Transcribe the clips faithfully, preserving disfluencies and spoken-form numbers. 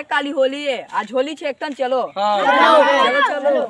काली होली है, आज होली छेकथन, चलो। हाँ। चलो, चलो।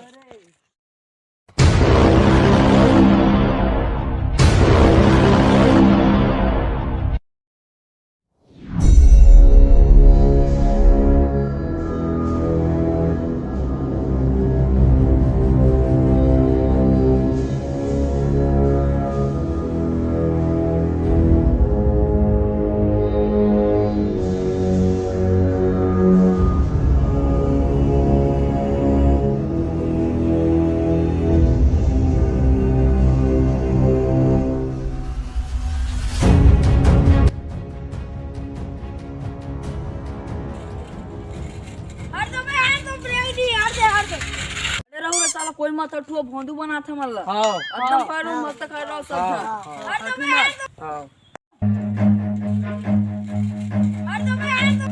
हट दो बे, हट दो, ब्रेक दी, हट दे, हट दे। अरे रहू रे साला, कोई मत हटुआ, भोंदू बनाथे मन ला। हाँ। एकदम खा रहो, मस्त खा रहो सब हाँ, झन। हाँ। हट दो बे, हट दो। हाँ। हट दो बे, हट दो।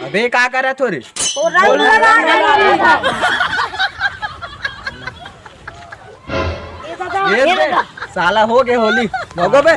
अबे का करत हो रे? ये बे, साला हो गे होली। भगो बे।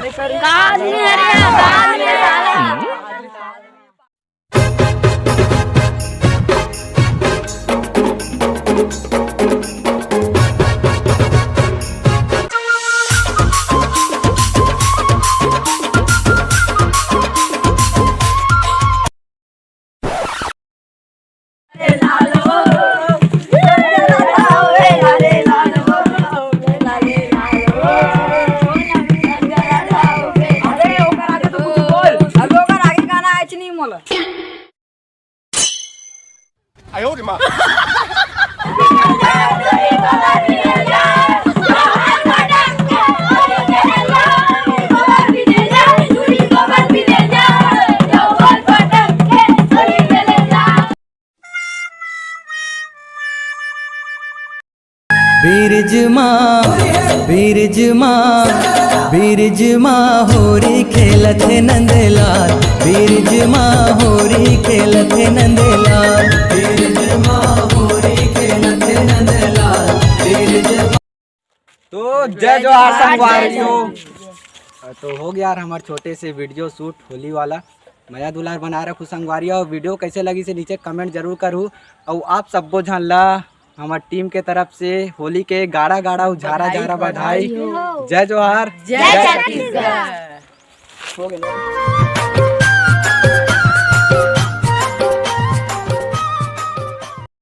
बिरज मा, बिरज मा, बिरज मा होरी खेलत हे नंदलाल, बिरज मा होरी खेलत हे नंदलाल, बिरज मा होरी खेलत हे नंदलाल, बिरज मा। तो जय जोहार संगवारी हो। तो हो गया यार हमार छोटे से वीडियो शूट होली वाला। मया दुलार बनाए रखू संगवारी हो। वीडियो कैसे लगिस हे नीचे कमेंट जरूर करहू। अउ आप सब्बो झन ला हमर टीम के तरफ से होली के गाड़ा गाड़ा अउ झारा झारा बधाई। जय जोहार। जय छत्तीसगढ़। हो गया।